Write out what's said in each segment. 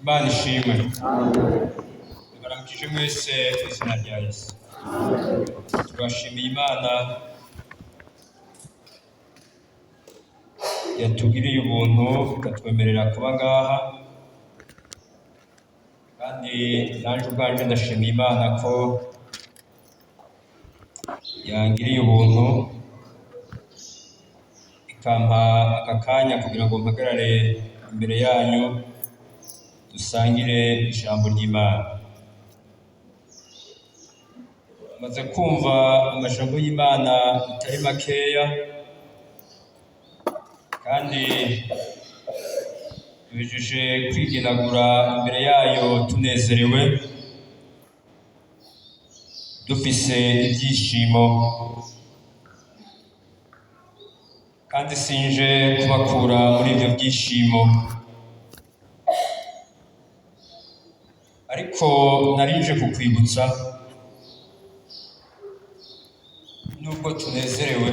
Imana ishimwe. Ndabaramukije mwese mu izina rya Yesu. Turashimiye Imana yatugiriye ubuntu ikatwemerera kuba ngaha, kandi nanje ubwanje ndashimiye Imana ko yangiriye ubuntu ikampa aka kanya kugira ngo mpagarare imbere yanyu dusangire ijambo ry'Imana. Maze kumva amajambo y'Imana atari makeya, kandi tubijeje kwigenagura imbere yayo tunezerewe, dufise ibyishimo, kandi sinje kubakura muri ibyo byishimo, ariko narinje kukwibutsa, nubwo tunezerewe,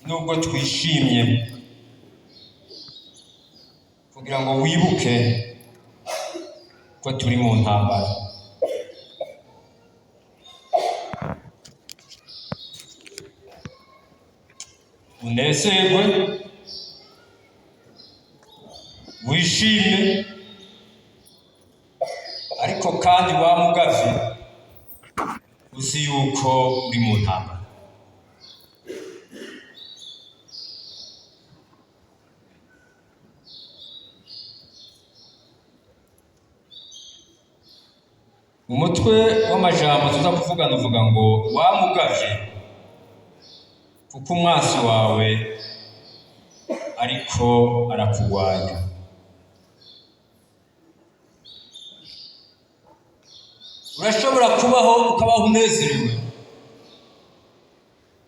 nubwo twishimye, kugira ngo wibuke ko turi mu ntambara. Unezerwe, wishime, ariko kandi wa mugavye uzi yuko uri mu ntambara. Umutwe w'amajambo tuza kuvugana uvuga ngo wa mugavye kuko umwansi wawe ariko arakugwanya. Urashobora kubaho ukabaho unezerewe,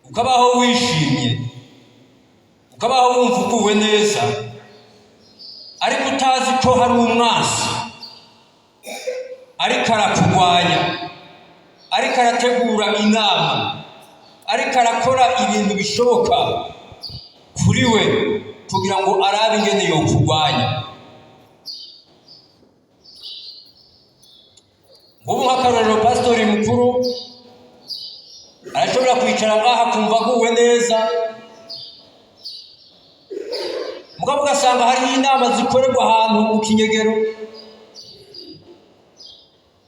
ukabaho wishimye, ukabaho wumva uguwe neza, ariko utazi ko hari umwansi ariko arakugwanya, ariko arategura inama, ariko arakora ibintu bishoboka kuri we kugira ngo arabe ingene yokugwanya. Nk'ubu nk'akarorero, pasitori mukuru arashobora kwicara ngaha akumva aguwe neza, mugabo ugasanga hariho inama zikorerwa ahantu mu kinyegero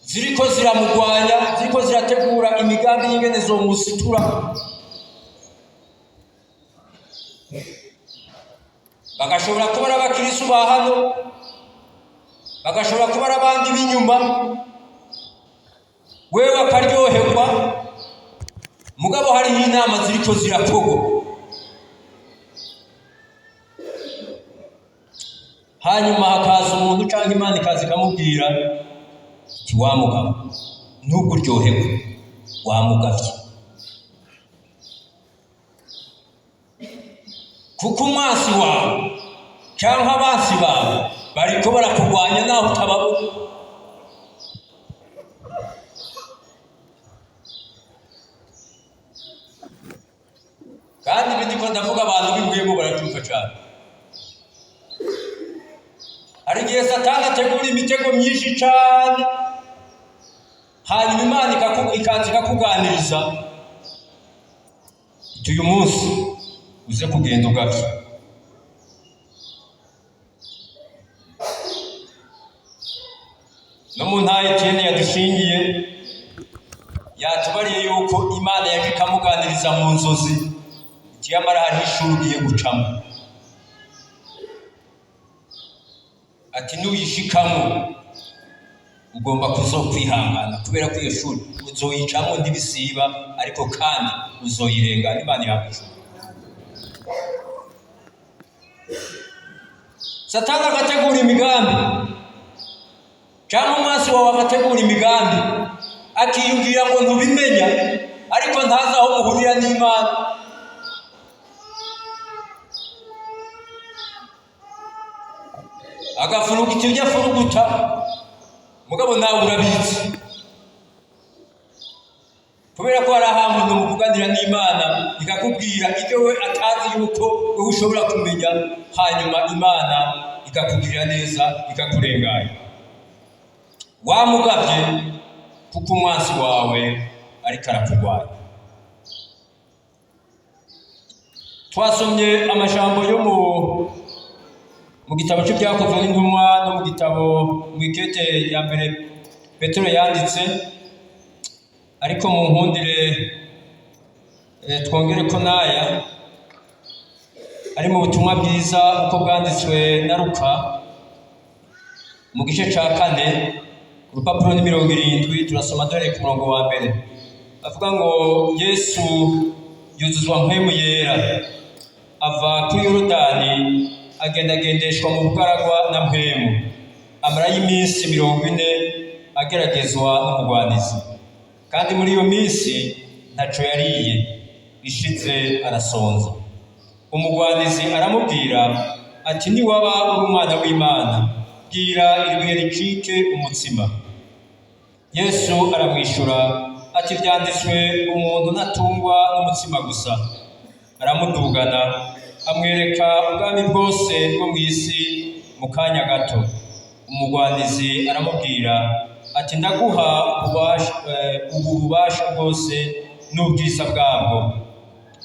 ziriko ziramugwanya, ziriko zirategura imigambi y'ingene zomusitura. Bagashobora kuba ari abakirisu ba hano, bagashobora kuba ari abandi b'inyuma, wewe akaryoherwa, mugabo hariho inama ziriko zirakorwa. Hanyuma hakaza umuntu canke Imana ikaza ikamubwira iti wa mugabo, nubwo uryoherwa wamugavye, kuko umwansi wawe canke abansi bawe bariko barakugwanya naho utababona. Kandi ibi ndiko ndavuga abantu b'imwemu barabyumva cane. Hari igihe Satani ategura imitego myinshi cane, hanyuma Imana ikaza ikakuganiriza iti uyu munsi uze kugenda ugavye. No mu ntahe Etienne yadushingiye yatubariye yuko Imana yaje ikamuganiriza mu nzozi, iti yamara hariho ishuri ugiye gucamo, ati nuyishikamo ugomba kuzokwihangana, kubera ko iyo shuri uzoyicamo ntibisiba, ariko kandi uzoyirengana. Imana yagushura. Satani agategura imigambi, cyangwa umwansi wawe agategura imigambi, akiyumvira ngo ntubimenya, ariko ntazi aho muhurira n'Imana. Agafuruguta ibyo afuruguta, mugabo nawe urabizi, kubera ko hari ahantu mu kuganira n'Imana ikakubwira ibyo we atazi yuko wowe ushobora kumenya, hanyuma Imana ikakugirira neza, ikakurenganya. Wamugabye kuko umwansi wawe ariko arakurwanya. Twasomye amajambo yo mu gitabo cy'Ibyakozwe n'Intumwa no mu gitabo mu ikete ya mbere Petero yanditse, ariko mu nkundire twongere ko naya ari mu butumwa bwiza uko bwanditswe na Luka mu gice cya 4, ku rupapuro ni 70, turasoma duhereye ku murongo wa mbere. Avuga ngo Yesu yuzuzwa Mpwemu Yera, ava kuri Yorodani, agendagendeshwa mu bugaragwa na Mpwemu, amarayo iminsi 40 ageragezwa n'umugwanizi. Kandi muri iyo minsi ntaco yariye, ishize arasonza. Umugwanizi aramubwira ati: "Niwaba uri umwana w'Imana, bwira iri buye ricike umutsima." Yesu aramwishura ati: "Vyanditswe, umuntu ntatungwa n'umutsima gusa." Aramudugana, amwereka ubwami bwose bwo mw'isi mu kanya gato. Umugwanizi aramubwira ati: "Ndaguha ubu bubasha bwose n'ubwiza bwabwo,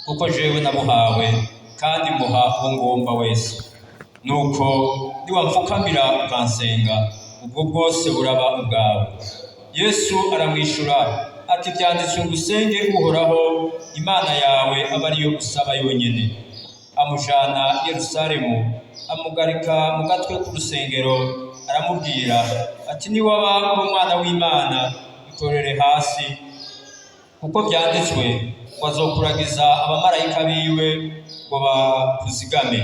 kuko jewe nabuhawe, kandi mbuha uwo ngomba wese. Nuko niwamfukamira ukansenga, ubwo bwose buraba ubwawe." Yesu aramwishura ati: "Vyanditswe ngo usenge Uhoraho Imana yawe, abe ariyo usaba yonyene." Amujana i Yerusalemu, amugarika mu gatwe k'urusengero, aramubwira ati: "Niwaba uri umwana w'Imana, ikorere hasi, kuko vyanditswe ngo azokuragiza abamarayika biwe ngo bakuzigame,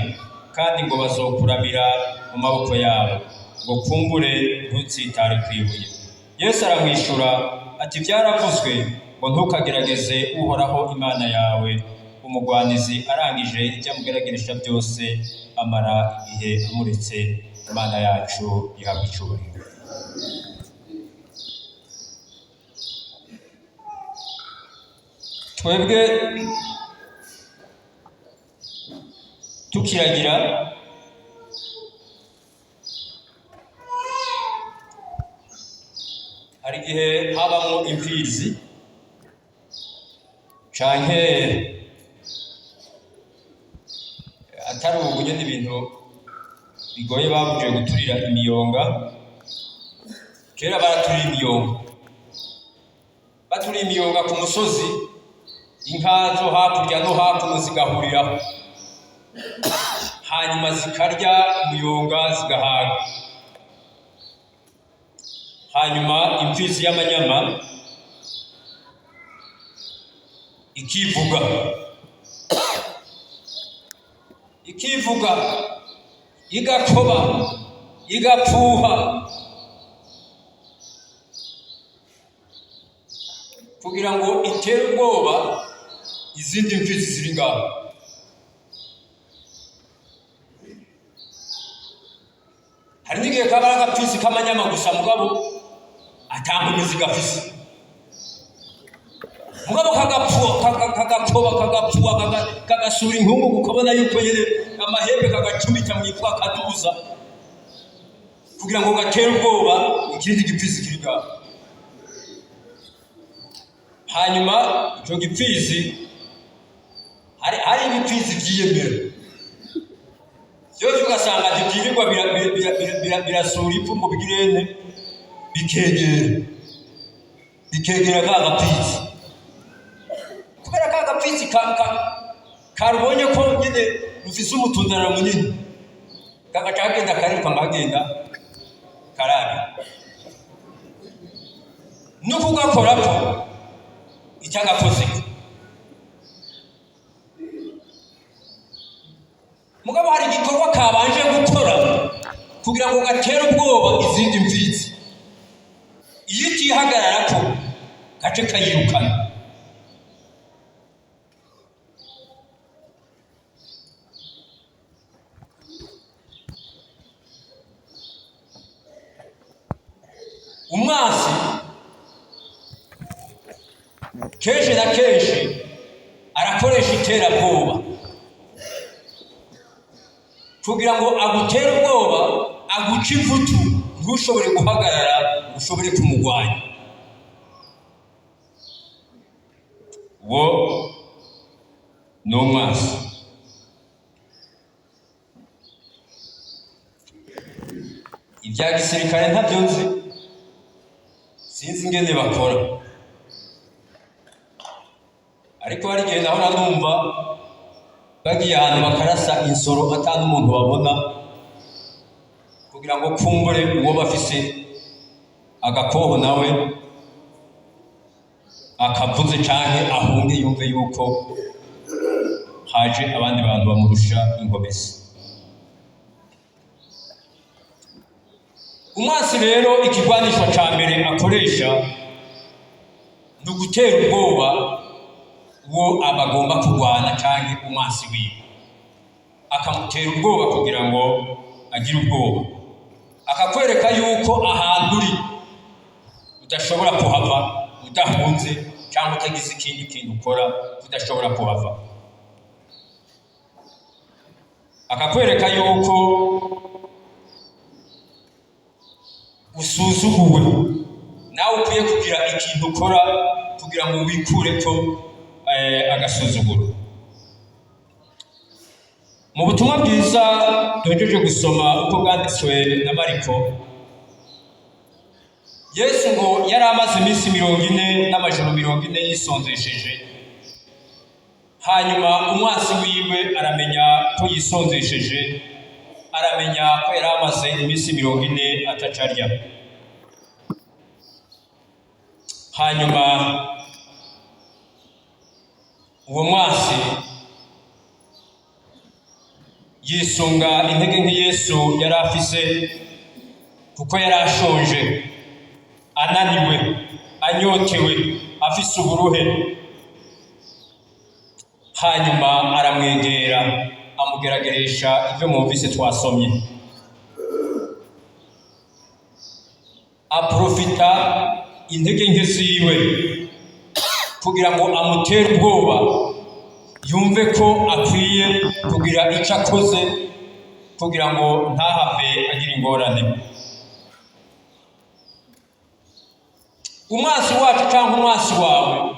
kandi ngo bazokuramira mu maboko yabo, ngo kumbure ntutsitare kw'ibuye." Yesu aramwishura ati: "Vyaravuzwe ngo ntukagerageze Uhoraho Imana yawe." Umugwanizi arangije ibyo amugerageresha byose, amara igihe amuretse. Imana yacu ihabwa icubahiro. Twebwe tukiragira hari igihe habamwo imfizi canke atari ubu nyene ibintu bigoye, babujije guturira imiyonga. Kera baraturira imiyonga, baturiye imiyonga ku musozi, inka zo hakurya no hakuno zigahuriraho, hanyuma zikarya umuyonga zigahaga. Hanyuma imfizi y'amanyama ikivuga, ikivuga, igakoba, igapfuha, kugira ngo itere ubwoba izindi mfizi ziri ngaho. Hari n'igihe kaba ari agapfizi k'amanyama gusa, mugabo ata nkomezi gafise, mugabo kagapfuha, kagakoba, kagapfuha, kagasura inkungugu, ukabona yuko nyene amahembe kagacumita mu ivu, akaduza, kugira ngo gatere ubwoba ikindi gipfizi kiri ngaho. Hanyuma ico gipfizi, hari ibipfizi vyiyemera vyose, ugasanga ntivyirirwa birasura ivu ngo bigirene, bikegera, bikegera ka gapfizi, kubera ka gapfizi karubonye ko nyene rufise umutundararo munini, kagaca kagenda kariruka, nkagenda karabi no kugakorako icyagakozeko. Mugabo hari igikorwa kabanje gukora kugira ngo gatere ubwoba izindi mfizi, iyo itihagararako gace kayirukana. Umwansi kenshi na kenshi arakoresha iterabwoba kugira ngo agutere ubwoba. Aguca ivutu, ntushobore guhagarara ngo ushobore kumugwanya. Uwo ni umwansi. Ibya gisirikare ntabyo nzi, sinzi ingene bakora, ariko hari igihe nahora numva bagiye ahantu bakarasa insoro ata n'umuntu babona, kugira ngo kumbure uwo bafise agakoho nawe akavuze canke ahunge, yumve yuko haje abandi bantu bamurusha ingomezi. Umwansi rero ikigwanisho ca mbere akoresha ni ugutera ubwoba uwo abagomba kurwana canke umwansi wiwe, akamutera ubwoba kugira ngo agire ubwoba, akakwereka yuko ahantu uri udashobora kuhava udahunze cyangwa utagize ikindi kintu ukora, udashobora kuhava, akakwereka yuko usuzuguwe, nawe ukwiye kugira ikintu ukora kugira ngo wikureko agasuzuguro. Mu butumwa bwiza duhejeje gusoma uko bwanditswe na Mariko, Yesu ngo yari amaze iminsi 40 n'amajoro 40 yisonzesheje. Hanyuma umwansi wiwe aramenya ko yisonzesheje, aramenya ko yari amaze iminsi 40 atacarya. Hanyuma uwo mwansi yisunga intege nke Yesu yari afise, kuko yari ashonje, ananiwe, anyotewe, afise uburuhe. Hanyuma aramwegera, amugerageresha ibyo mwumvise twasomye, aprofita intege nke ziwe kugira ngo amutere ubwoba, yumve ko akwiye kugira icyo akoze kugira ngo ntahave agira ingorane. Umwansi wacu cyangwa umwansi wawe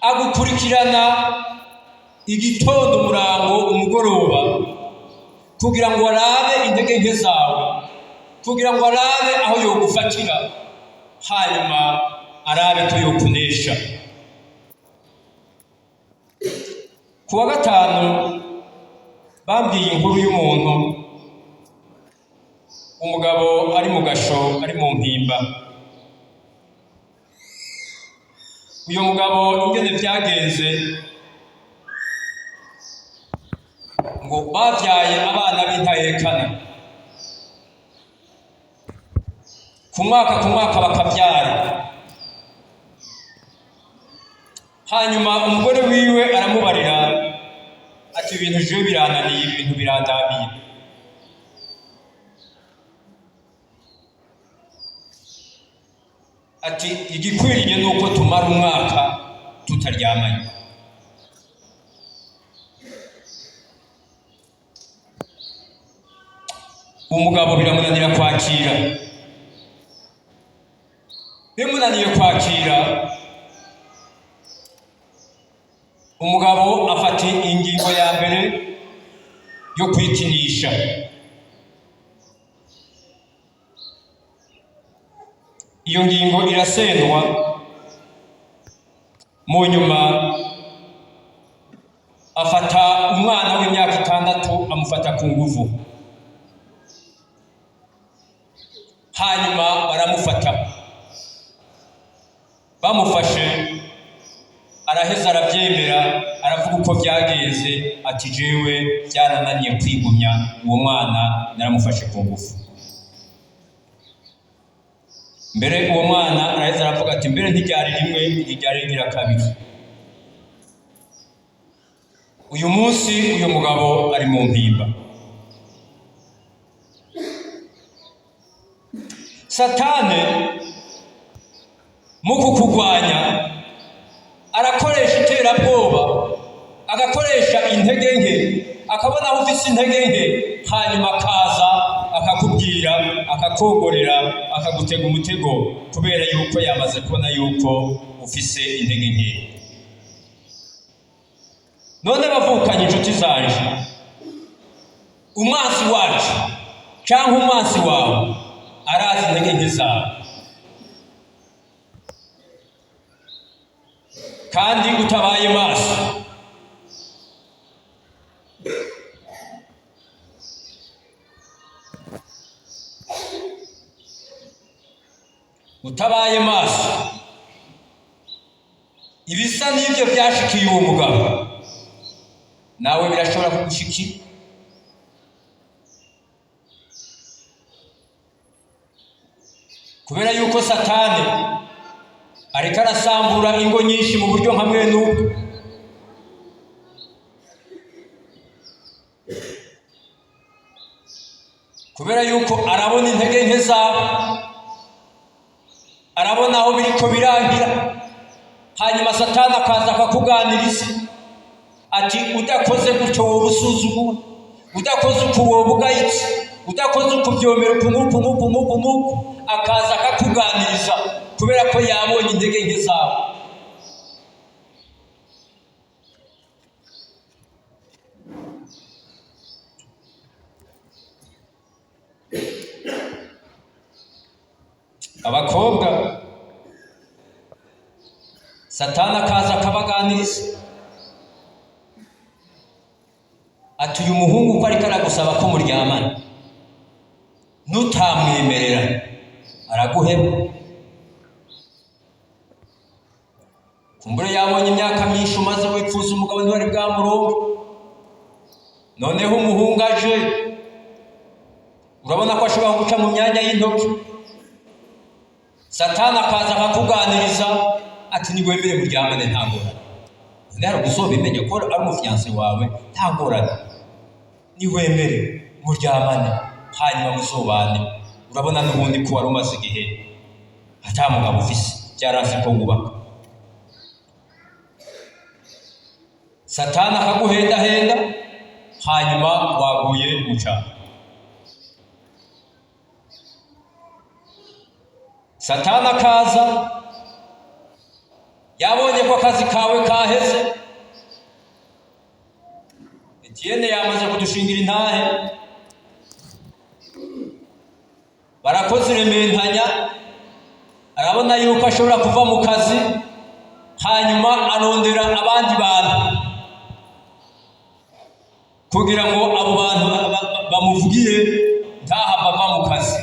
agukurikirana igitondo, umurango, umugoroba, kugira ngo arabe intege nke zawe, kugira ngo arabe aho yogufatira, hanyuma arabe ko yokunesha. Ku wa gatanu bambwiye inkuru y'umuntu, umugabo ari mu gasho, ari mu mpimba. Uyu mugabo ingene vyagenze, ngo bavyaye abana b'intahekana, ku mwaka ku mwaka bakavyara. Hanyuma umugore wiwe aramubarira ati ibintu jewe birananiye, ibintu birandamiye. Ati igikwiriye nuko tumara umwaka tutaryamanye. Umugabo biramunanira kwakira, bimunaniye kwakira, umugabo afata ingingo ya mbere yo kwikinisha. Iyo ngingo irasendwa, mu nyuma afata umwana w'imyaka 6 amufata ku nguvu, hanyuma baramufata. Bamufashe araheza arabyemera, aravuga uko byagenze, ati jewe byarananiye kwigumya, uwo mwana naramufashe ku ngufu. Mbere uwo mwana araheza aravuga ati mbere ntiryari rimwe, ntiryari rigira kabiri. Uyu munsi uyu mugabo ari mu mpimba. Satani mu kukugwanya arakoresha iterabwoba, agakoresha intege nke, Akabona aho ufise intege nke, hanyuma akaza akakubwira, akakongorera, akagutega umutego, kubera yuko yamaze kubona yuko ufise intege nke. None bavukanye, inshuti zanje, umwansi wacu cyangwa umwansi wawe arazi intege nke zawe, kandi utabaye maso utabaye maso, ibisa n'ibyo byashikiye uwo mugabo nawe birashobora kugushikira. Kubera yuko Satani ariko arasambura ingo nyinshi mu buryo nka mwene ubwo. Kubera yuko arabona intege nke zawe, arabona aho biriko birangira, hanyuma Satani akaza akakuganiriza ati: "Udakoze gutyo woba usuzuguwe, udakoze uku woba ugayitse, udakoze uku byomera uku n'uku n'uku n'uku n'uku." Akaza akakuganiriza kubera ko yabonye intege nke zawe. Abakobwa, Satani akaza akabaganiriza ati: "Uyu muhungu uko ariko aragusaba ko muryamana, nutamwemerera araguheba." Kumbure yabonye imyaka myinshi umaze wipfuza umugabo, ntiwari bwamuronke. Noneho umuhungu aje, urabona ko ashobora guca mu myanya y'intoki. Satani akaza akakuganiriza ati: "Niwemere muryamane, nta ngorane. None hari ubimenya ko ari umu fiancé wawe? Nta ngorane, niwemere muryamane, hanyuma muzobane. Urabona n'ubundi ko wari umaze igihe ata mugabo ufise, byaranse ko wubaka." Satani akaguhendahenda, hanyuma waguye mu cyaha. Satani akaza yabonye ko akazi kawe kaheze. Etienne yamaze kudushingira intahe, barakoze irementanya, arabona yuko ashobora kuva mu kazi, hanyuma arondera abandi bantu kugira ngo abo bantu bamuvugire ntahava ava mu kazi.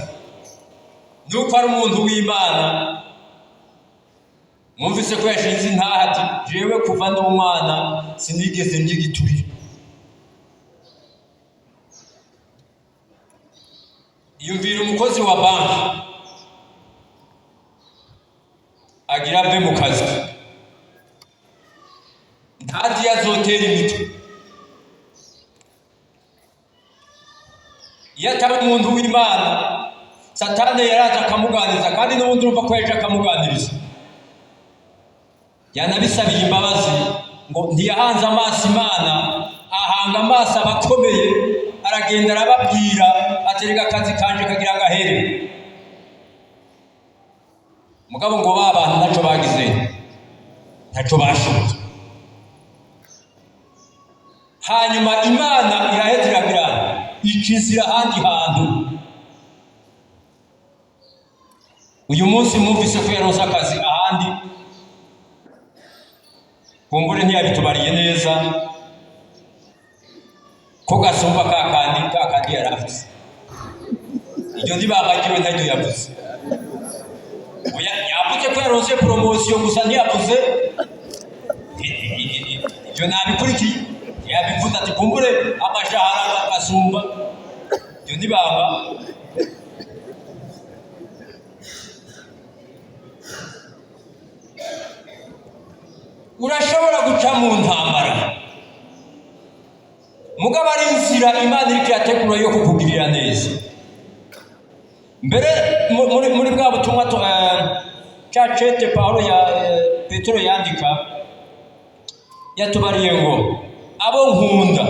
Nuko ari umuntu w'Imana, mwumvise ko yashinze intahe ati: "Jewe kuva ndi umwana sinigeze ndya igiturire." Yumvira umukozi wa banki agira ave mu kazi, ntazi iyo azotera imitwe. Iyo atari umuntu w'Imana, Satani yaraza akamuganiriza, kandi n'ubundi urumva ko yaje akamuganiriza, yanabisabiye imbabazi ngo ntiyahanze amaso Imana, ahanga amaso abakomeye. Aragenda arababwira, atereka akazi kanje kagira agahere. Mugabo ngo ba bantu ntaco bagize, ntaco bashoboye. Hanyuma Imana iraheza iragira ica inzira ahandi hantu. Uyu munsi mwumvise ko yaronse akazi ahandi. Kumbure ntiyabitubariye neza ko gasumba ka kandi ka kandi yari afise. Iryo ntibabagiwe, ntaryo yavuze. Oya, yavuze ko yaronse promotion gusa, ntiyavuze ibyo. Nabikurikiye, yabivuze ati kumbure amashahara asumba. Ibyo ntibanga. Urashobora guca mu ntambara, mugabo ari inzira Imana iriko irategura yo kukugirira neza. Mbere muri bwa butumwa ca cete Paulo ya Petero yandika, yatubariye ngo: "Abo nkunda,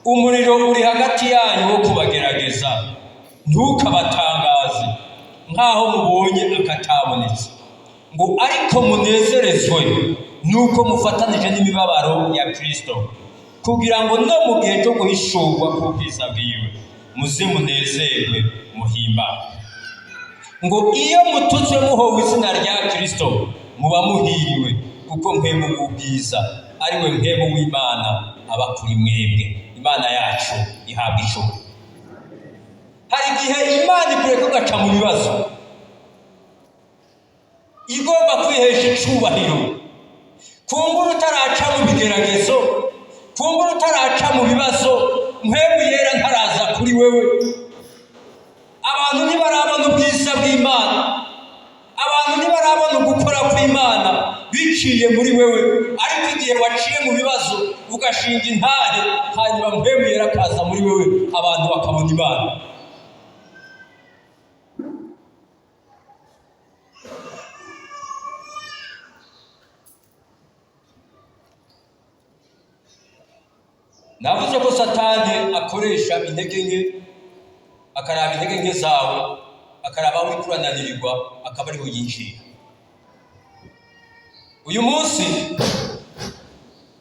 Umuriro uri hagati yanyu wo kubagerageza, ntukabatangaze nk'aho mubonye akatabonetse, ngo ariko munezerezwe nuko mufatanije n'imibabaro ya Kristo, kugira ngo no mu gihe cyo guhishurwa k'ubwiza bwiwe muze munezerwe muhimbare. Ngo iyo mututswe muhowe izina rya Kristo, muba muhiriwe, kuko mpwemu w'ubwiza ari we mpwemu w'Imana aba kuri mwebwe. Imana yacu ihabwa icubahiro. Hari igihe Imana ikureka ugaca mu bibazo, igomba kwihesha icubahiro. Kumbura utaraca mu bigeragezo, kumbura utaraca mu bibazo, mpwemu yera ntaraza kuri wewe. Abantu ntibarabona ubwiza bw'Imana, abantu ntibarabona ugukora kw'Imana biciye muri wewe. Ariko igihe waciye mu bibazo ugashinga intare, hanyuma mpwemu yera akaza muri wewe, abantu bakabona Imana. Navuze ko Satani akoresha intege nke, akaraba intege nke zawe, akaraba aho uriko urananirirwa, akaba ariho yinjira. Uyu munsi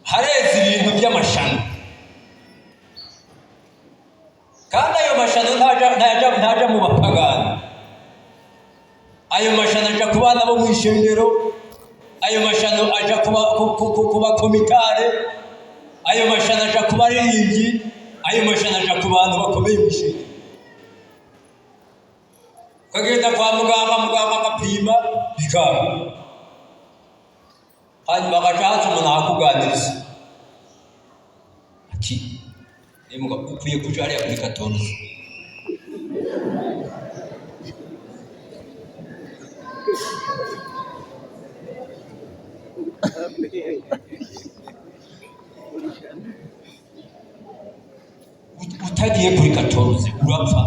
hareze ibintu by'amashano, kandi ayo mashano ntaja mu bapagani. Ayo mashano aja ku bana bo mw'ishengero, ayo mashano aja ku bakomitare, ayo mashano aja ku baririmbyi, ayo mashano aja ku bantu bakomeye mw'ishengero. Ukagenda kwa muganga, muganga agapima bikanga, hanyuma agaca haza umuntu akakuganiriza ati: "Mbwa, ukwiye kuja hariya kuri 14." Utagiye kuri 14 urapfa.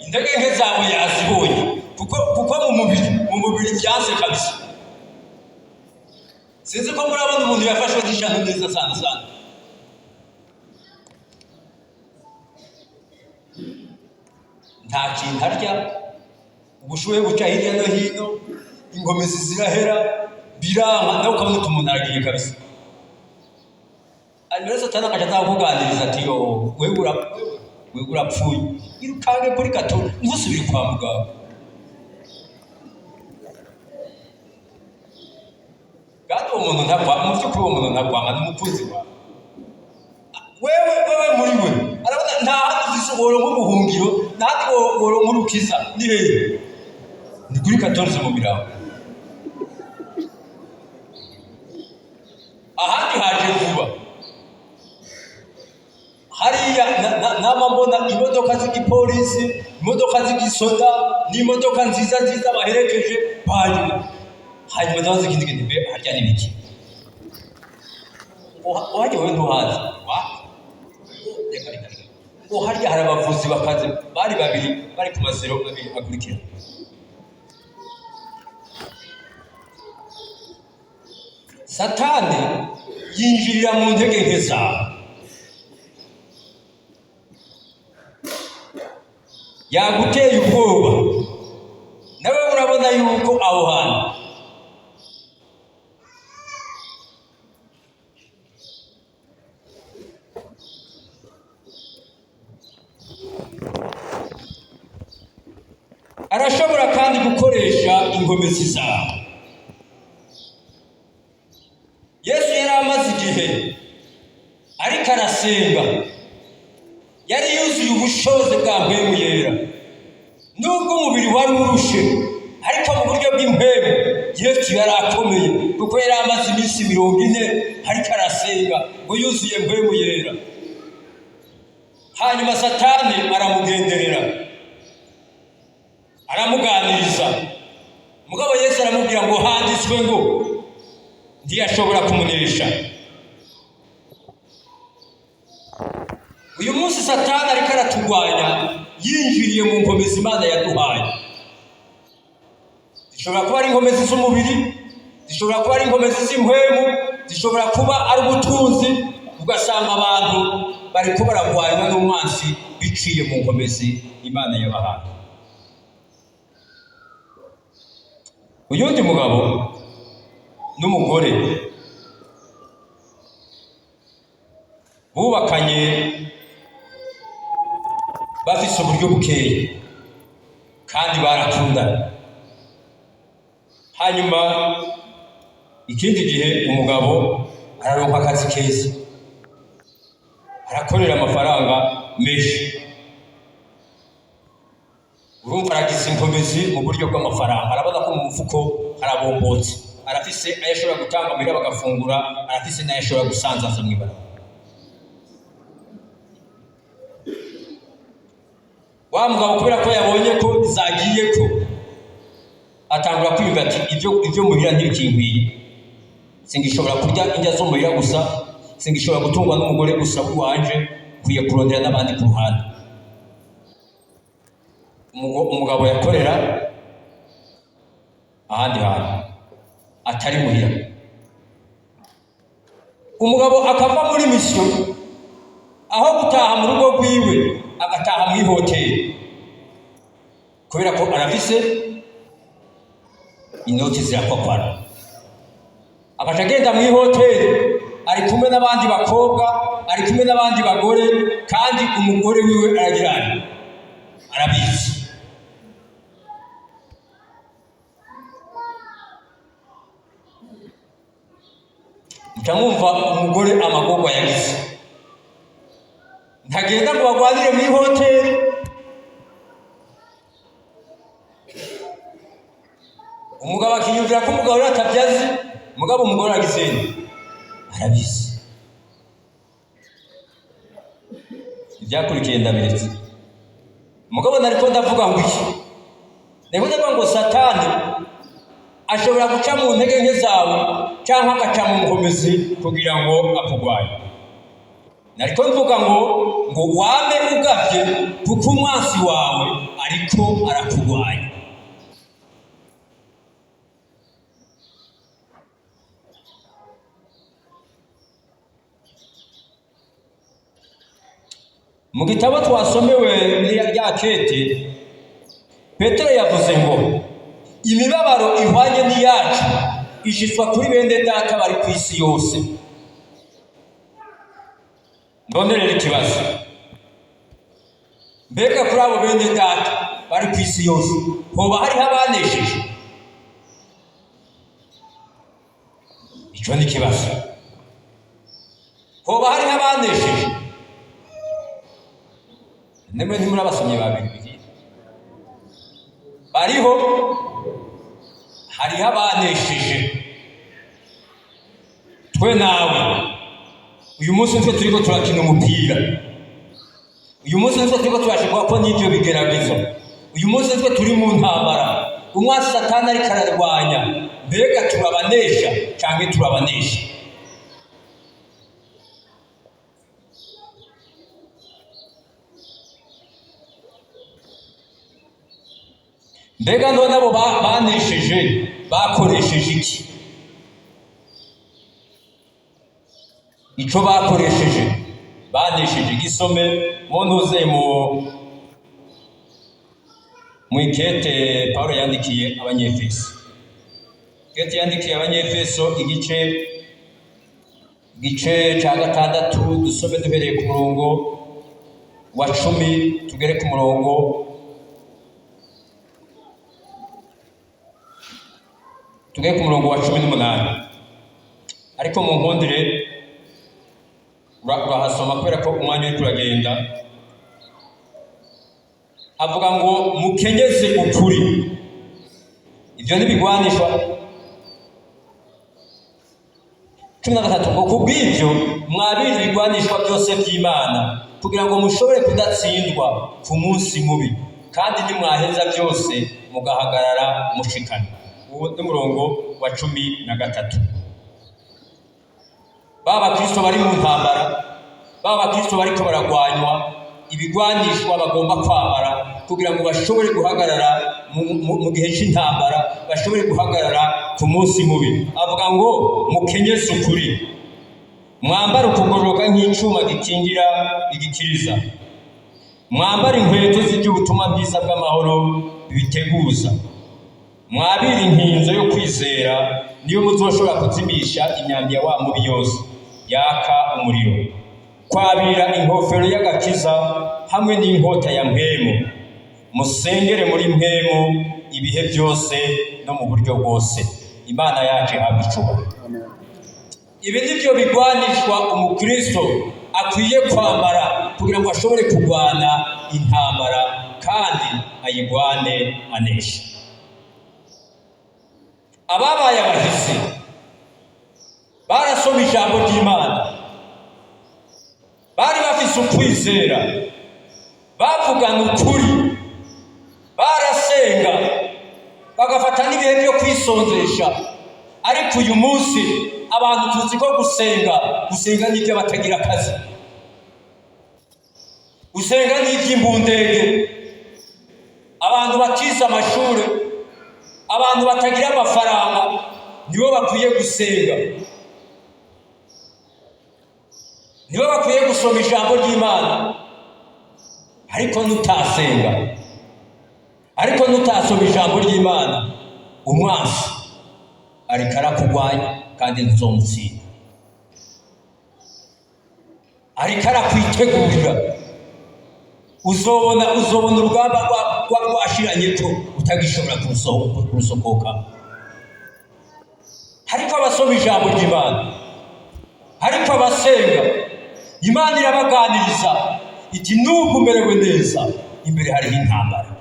Intege nke zawe yazibonye, kuko mu mubiri byanze kabisa. Sinzi ko murabona umuntu yafashwe n'ishano neza sana sana. Nta kintu arya, ubushuhe buca hirya no hino, inkomezi zirahera, biranka, nawe ukabona uti umuntu aragiye kabisa. Hanyuma rero Satani akaca aza kukuganiriza ati: "Yo, wewe urapfuye, irukange kuri gato, ntusubire kwa muganga." Kandi uwo muntu ntagwa, mu by'ukuri uwo muntu ntagwanga, ni umukunzi wawe. Wewe muri we arabona nta handi ufise woronka ubuhungiro, nta handi woronka urukiza. Ni hehe? Ni kuri 14 mu mirambo. Ahandi haje vuba hariya nama mbona imodoka z'igipolisi, imodoka z'igisoda, n'imodoka nziza nziza baherekeje baje. Hanyuma ndabaza ikindi kintu: mbe harya n'ibiki uhajya? Wewe ntuhazi wa reka reka reka. Ngo harya hari abavuzi bakaze, bari babiri, bari ku mazero abiri akurikira. Satani yinjirira mu ntege nke zawe. Yaguteye ubwoba, nawe urabona yuko aho hantu arashobora kandi gukoresha inkomezi zawe. Yesu yari amaze igihe ariko arasenga, yari yuzuye ubushobozi bwa mpwemu yera. Nubwo umubiri wari urushe, ariko mu buryo bw'impwemu Yesu yari akomeye, kuko yari amaze iminsi 40 ariko arasenga, ngo yuzuye mpwemu yera. Hanyuma Satani aramugenderera, aramuganiriza. Mugabo Yesu aramubwira ngo: "Handitswe ngo." Ntiyashobora kumunesha. Uyu munsi Satani ariko aratugwanya yinjiriye mu nkomezi Imana yaduhaye. Zishobora kuba ari inkomezi z'umubiri, zishobora kuba ari inkomezi z'impwemu. Zishobora kuba ari ubutunzi. Ugasanga abantu bariko baragwanywa n'umwansi biciye mu nkomezi Imana yabahaye. Uyundi mugabo n'umugore bubakanye bafise uburyo bukeya kandi barakundana. Hanyuma ikindi gihe umugabo araronka akazi keza, arakorera amafaranga menshi. Urumva aragize inkomezi mu buryo bw'amafaranga, arabona ko mu mufuko harabombotse, arafise ayo ashobora gutanga muhira bagafungura, arafise n'ayo ashobora gusanzaza mw'ibarabara. Wa mugabo, kubera ko yabonye ko zagiye, ko atangura kwiyumva ati: Ibyo muhira ntibikinkwiye, singishobora kurya indya zo muhira gusa, singishobora gutungwa n'umugore gusa w'iwanje, nkwiye kurondera n'abandi ku ruhande." Umugabo yakorera ahandi hantu atari muhira. Umugabo akava muri mission, aho gutaha mu rugo rwiwe agataha mu ihoteli, kubera ko arafise inoti zirakwakwara. Agaca agenda mu ihoteli, ari kumwe n'abandi bakobwa, ari kumwe n'abandi bagore, kandi umugore wiwe aragira arabizi. Muca mwumva umugore amagorwa yagize. Ntagenda ngo bagwanire mu ihoteli. Umugabo akiyumvira ko umugabo rero atabyazi, mugabo umugore aragize arabizi. Ibyakurikiye ndabiretse. Mugabo nariko ndavuga ngo iki? Nariko ndavuga ngo Satani ashobora guca mu ntege nke zawe cyangwa agaca mu nkomezi kugira ngo akugwanye. Nariko mvuga ngo wame ugavye, kuko umwansi wawe ariko arakugwanya. Mu gitabo twasomewe rya kete, Petero yavuze ngo imibabaro ihwanye n'iyacu ishitswa kuri bene data bari ku isi yose. None rero ikibazo: mbega kuri abo bene data bari ku isi yose hoba hariho abanesheje? Ico ni ikibazo. Hoba hariho abanesheje? Nemwe ntimuri abasomyi ba Bibiliya? Bariho, hariho abanesheje. Twe nawe uyu munsi nitwe turiko turakina umupira, uyu munsi nitwe turiko turashikwa ko n'ivyo bigeragezo, uyu munsi nitwe turi mu ntambara, umwansi Satani ariko ararwanya. Mbega turabanesha canke turabanesha? Mbega none abo banesheje bakoresheje iki? Ico bakoresheje banesheje gisome mu ntuze mu ikete Paulo yandikiye Abanyefeso. Ikete yandikiye Abanyefeso, igice ca 6, dusome duhereye ku murongo wa 10 tugere ku murongo wa 18. Ariko mu nkundire urahasoma, kubera ko umwanya uriko uragenda. Avuga ngo mukenyeze ukuri, ivyo ntibigwanishwa. 13 ngo: "Kubw'ivyo mwabire ibigwanishwa byose by'Imana, kugira ngo mushobore kudatsindwa ku munsi mubi, kandi nimwaheza byose mugahagarara mushikamye." Uwo ni umurongo wa 13. Ba bakristo bari mu ntambara, ba bakristo bariko baragwanywa, ibigwanishwa bagomba kwambara kugira ngo bashobore guhagarara mu gihe c'intambara, bashobore guhagarara. ku munsi mubi. Avuga ngo mukenyeze ukuri, mwambare ukugororoka nk'icuma gikingira igikiriza, mwambare inkweto z'iby'ubutumwa bwiza bw'amahoro biteguza, mwabire inkinzo yo kwizera, niyo muzoshobora kuzimisha imyambi ya wa mubi yose yaka umuriro, kwabira inkofero y'agakiza hamwe n'inkota ya mpwemu. Musengere muri mpwemu ibihe byose no mu buryo bwose. Imana yacu ihabwa icubahiro. Ibi ni byo bigwanishwa umukristo akwiye kwambara kugira ngo ashobore kurwana intambara kandi ayigwane anesha. Ababaye abahisi barasoma ijambo ry'Imana, bari bafise ukwizera, bavugana ukuri, barasenga, bagafata n'ibihe byo kwisonzesha. Ariko uyu munsi abantu tuzi ko gusenga, gusenga ni iby'abatagira akazi, gusenga ni iby'imbundege, abantu batize amashuri, abantu batagira amafaranga nibo bakwiye gusenga, nibo bakwiye gusoma ijambo ry'Imana. Ariko nutasenga, ariko nutasoma ijambo ry'Imana, umwansi ariko arakugwanya kandi ntuzomutsinda, ariko arakwitegurira. Uzobona urugamba rwashiranye ko utagishobora kurusohoka. Ariko abasoma ijambo ry'Imana, ariko abasenga, Imana irabaganiriza iti nubwo umerewe neza, imbere hariho intambara,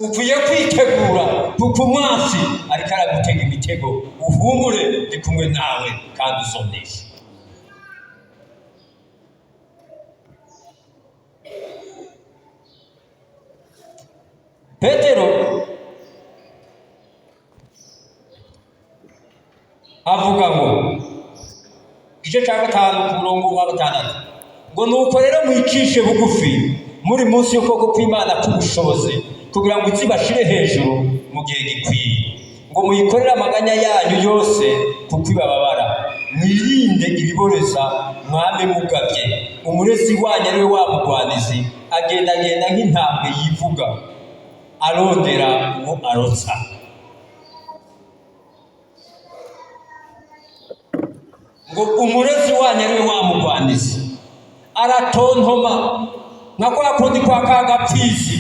ukwiye kwitegura kuko umwansi ariko aragutega imitego. Uhumure, ndi kumwe nawe kandi uzonesha. Petero avuga ngo igice cya 5 ku murongo wa 6 ngo nuko rero mwicishe bugufi muri munsi y'ukuboko kw'Imana k'ubushobozi, kugira ngo izibashire hejuru mu gihe gikwiye, ngo muyikorere amaganya yanyu yose kuko ibababara, mwirinde ibiboreza, mwame mugabye. Umurezi wanyu ari we wa mugwanizi, agendagenda nk'intambwe yivuga, arondera uwo arotsa. Ngo umurezi wanyu ari we wa mugwanizi, aratontoma nka kwa kundi kwa kagapfizi,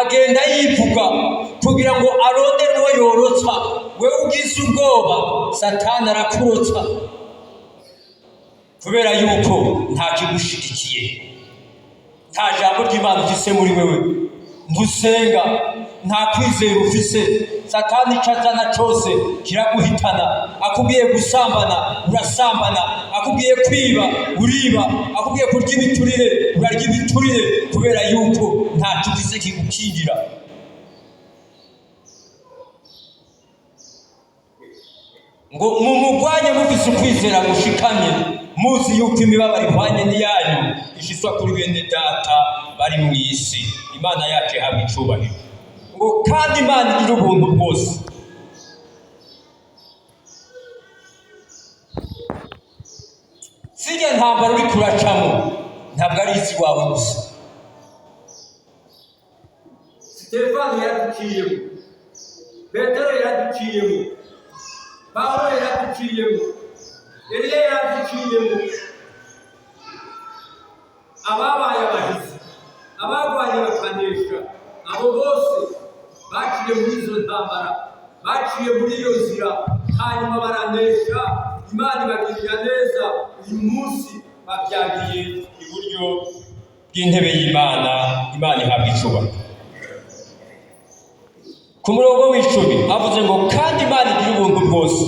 agenda yivuga kugira ngo arondere uwo yorotsa. Wewe ugize ubwoba, Satani arakurotsa, kubera yuko nta kigushigikiye, nta jambo ry'Imana ufise muri wewe, ntusenga, nta kwizera ufise. Satani ico azana cose kiraguhitana. Akubwiye gusambana, urasambana. Akubwiye kwiba, uriba. Akubwiye kurya ibiturire, urarya ibiturire, kubera yuko ntaco ufise kigukingira. Ngo mumugwanye mufise ukwizera gushikamye, muzi yuko imibabaro ihwanye n'iyanyu ishyizwa kuri bene data bari mu isi. Imana yacu ihabwa icubahiro. Ngo kandi Imana igira ubuntu bwose. Sirya ntambara uri kuracamo ntabwo ari isi wawe gusa. Sitefano yaraduciyemo, Petero yaraduciyemo, Pawulo yaraduciyemo, Eliya yaraduciyemo. Ababaye abahizi, abagwanye bakanesha, abo bose baciye muri izo ntambara, baciye muri iyo nzira, hanyuma baranesha. Imana ibagirira neza. Uyu munsi babyagiye iburyo bw'intebe y'Imana. Imana ihabwa icubahiro. Ku murongo w'icumi avuze ngo kandi Imana igira ubuntu bwose,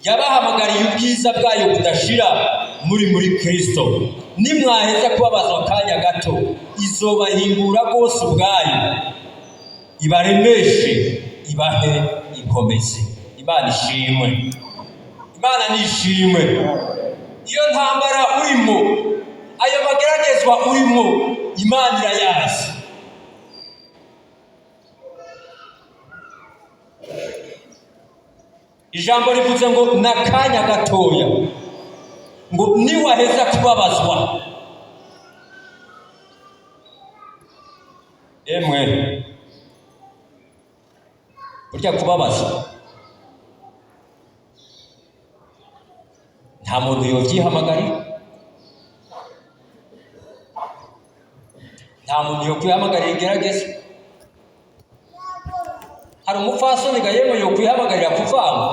yabahamagariye ubwiza bwayo budashira muri Kristo. Nimwaheza kubabazwa akanya gato, izobahingura rwose ubwayo, ibaremeshe, ibahe inkomezi. Imana ishimwe, Imana nishimwe. Iyo ntambara urimo, ayo mageragezwa urimo, Imana irayazi. Ijambo rivuze ngo n'akanya gatoya, ngo niwaheza kubabazwa. Emwe, burya kubabazwa nta muntu yovyihamagarira, nta muntu yokwihamagarira igerageza. Hari umupfasoni ga yemwe yokwihamagarira kuvangwa,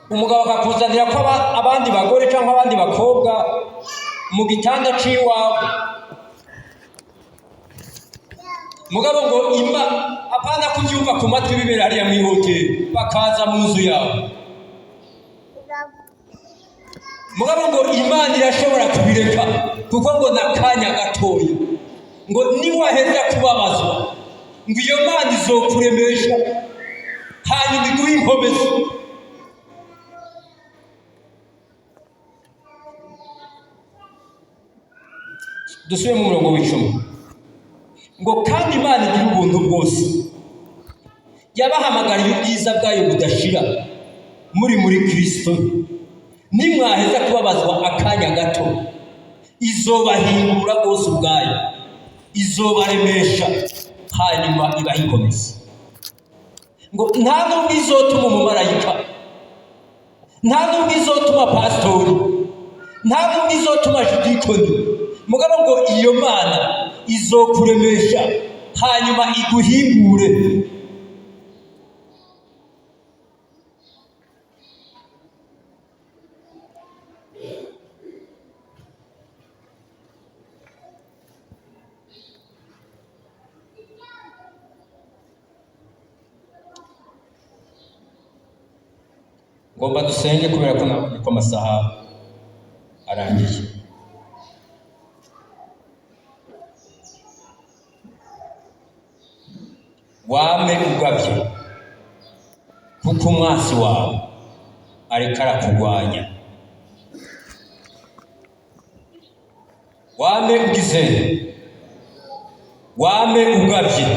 umugabo akakuzanira ko abandi bagore cyangwa abandi bakobwa mu gitanda c'iwawe, mugabo ngo imba apana kubyumva ku matwi bibera hariya mw'ihoteli, bakaza mu nzu yawe. Mugabo ngo Imana irashobora kubireka, kuko ngo n'akanya gatoya, ngo niwaheza kubabazwa, ngo iyo Mana izokuremesha hanyuma iguhe inkomezi. Dusubire mu murongo w'icumi, ngo kandi Imana igira ubuntu bwose, yabahamagariye ubwiza bwayo budashira muri Kristo, nimwaheza kubabazwa akanya gato, izobahingura rwose ubwayo, izobaremesha hanyuma ibahe inkomezi. Ngo nta nubwo izotuma umumarayika, nta nubwo izotuma pasitori, nta nubwo izotuma judikoni, mugabo ngo iyo Mana izokuremesha hanyuma iguhingure. Ngomba dusenge kubera ko nabonye ko amasaha arangiye. Wame ugavye, kuko umwansi wawe ariko arakugwanya. Wame ugize, wame ugavye.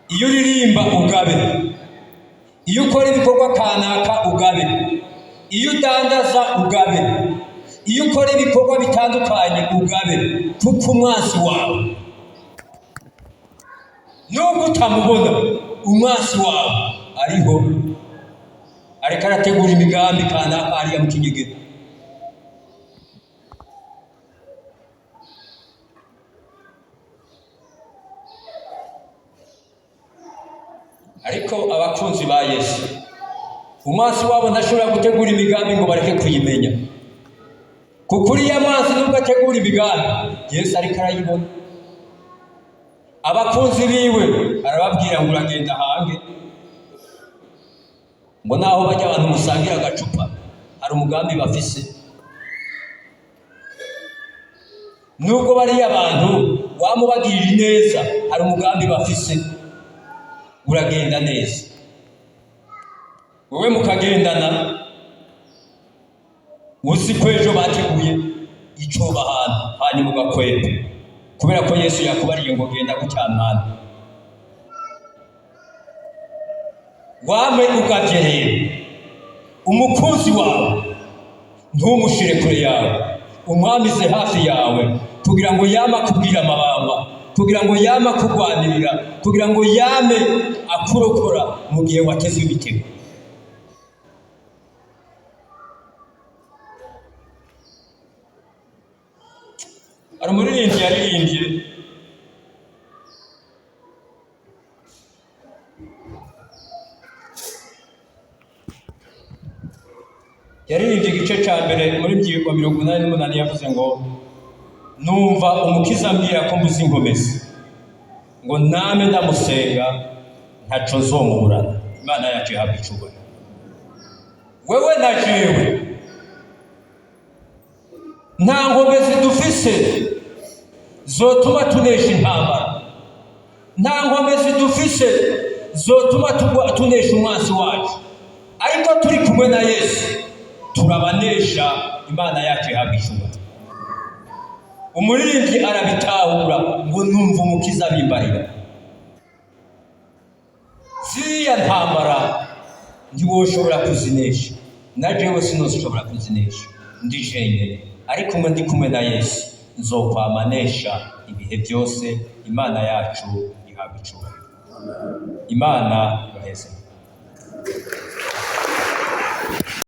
Iyo uririmba ugabe, iyo ukora ibikorwa kanaka ugabe, iyo udandaza ugabe, iyo ukora ibikorwa bitandukanye ugabe, kuko umwansi wawe nubwo utamubona, umwansi wawe ariho, ariko arategura imigambi kanaka hariya mu kinyegero. Ariko abakunzi ba Yesu, umwansi wabo ntashobora gutegura imigambi ngo bareke kuyimenya, kuko uriya mwansi nubwo ategura imigambi, Yesu ariko arayibona. Abakunzi biwe arababwira ngo uragenda hange, ngo naho bajya abantu musangira agacupa hari umugambi bafise. Nubwo bariya abantu wamubagirira neza, hari umugambi bafise, uragenda neza. Wowe mukagendana, uzi ko ejo bateguye icoba ahantu, hanyuma ugakwepa, kubera ko Yesu yakubariye ngo genda gutya mwana. Wame ugavye rero, umukunzi wawe ntumushire kure yawe, umwamize hafi yawe, kugira ngo yame akubwira amabanga, kugira ngo yame akugwanirira, kugira ngo yame akurokora mu gihe watezwe imitego. Hari umuririmbyi yaririmbye igice cya mbere muri byigwa 88, yavuze ngo numva umukiza ambwira ko mbuze inkomezi, ngo name ndamusenga ntaco nzomuburana. Imana yacu ihabwa icubahiro. Wewe na jewe nta nkomezi dufise zotuma tunesha intambara, nta nkomezi dufise zotuma tunesha umwansi wacu, ariko turi kumwe na Yesu turabanesha. Imana yacu ihabwa icubahiro. Umuririmbyi arabitahura ngo numva umukiza abimbarira, Ziriya ntambara ntiwoshobora kuzinesha, na jewe sinoshobora kuzinesha ndi jenyine, ariko umwe ndi kumwe na Yesu nzokwama nesha ibihe byose. Imana yacu ihabwa icubahiro. Imana ibaheze.